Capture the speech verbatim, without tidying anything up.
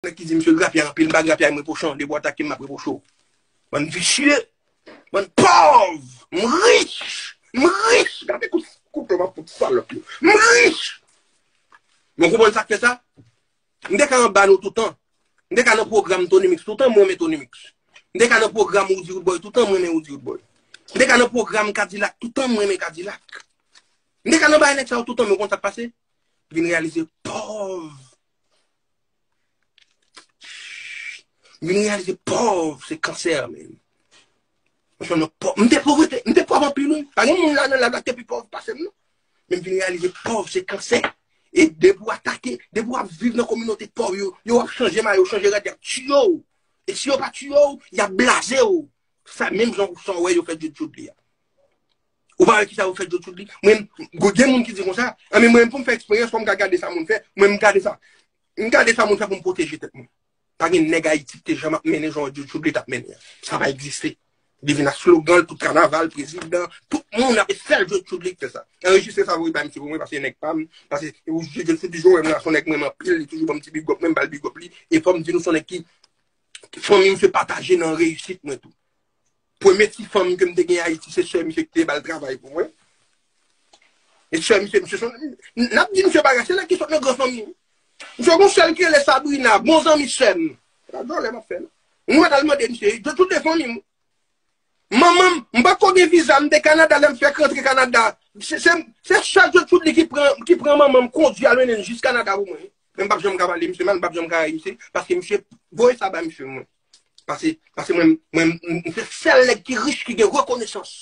Nèg ki di misye grapyay anpil, m pa grapyay, m repwoche w. Depi w atake m, m ap repwoche w. Bann visye, bann pòv, m rich, m rich. Gade kout kouto m ap fout salòp yo. M rich. Men w konprann sa k fè sa? M te ka anba nou toutan. M te ka nan pwogram Tony Mix toutan, m renmen Tony Mix. M te ka nan pwogram Roody Roodboy toutan, m renmen Roody Roodboy. M te ka nan pwogram Kadilak toutan, m renmen Kadilak. M te ka nan bay nèg sa yo toutan, men w konn sa k pase? Vin reyalize pòv. Vin reyalize pòv se kansè, men. Mwen fè nan pòv. M te pòv, m te pòv anpil, wi. Pa gen moun la nan lab la ki te pi pòv pase m, non. Men m vin reyalize pòv se kansè. E depi w atake, depi w ap viv nan kominote pòv yo, yo ap chanje mayo, chanje rad, y ap tiye w. E si yo pa tiye w, y ap blaze w. Sa menm jan sa w wè yo fè Djodjodli a. Ou pa wè kisa yo fè Djodjodli? Mwen, gen moun ki di konsa, a men mwen pou m fè eksperyans, fò m ka gade sa moun fè, mwen m gade sa. M gade sa moun fè pou m pwoteje tèt mwen. Pa gen nèg Ayiti ki te janm ap mennen jan Djodjodli t ap mennen an. Sa pa egziste. Li vin ak slogan l, tout kanaval, prezidan, tout moun ap sèl Djodjodli ki fè sa. Anrejistre sa, voye bay misye pou mwen, paske nèg pa m, paske Djodjodli se toujou wè m la, se yon nèg mwen anpil, li toujou ban m ti big up, mwen m ba l big up li. E fò m di nou, se yon nèg ki, fanmi m se pataje nan reyisit mwen tou. Premye ti fanm ke m te gen Ayiti, se sè misye ki te ba l travay pou mwen. E sè misye, misye son, n ap di misye bagay, se nèg ki sot nan gran fanmi. Misye gon sè l ki rele Sabrina, bon zanmi sè m. Gad djòlè m ap fè la. M wè t al mande misye, Djodjodli fanmi m. Manman m, m pa ko gen viza, m te Kanada, lè m fèk rantre Kanada. Se, se, se sè Djodjodli ki pran, ki pran manman m kondwi al mennen l jis Kanada pou mwen. Men m p ap janm ka pale misye mal, m p ap janm ka rayi misye, paske misye voye sa ba misye mwen. Paske, paske mwen, mwen, m se sèl nèg ki rich ki gen rekonesans.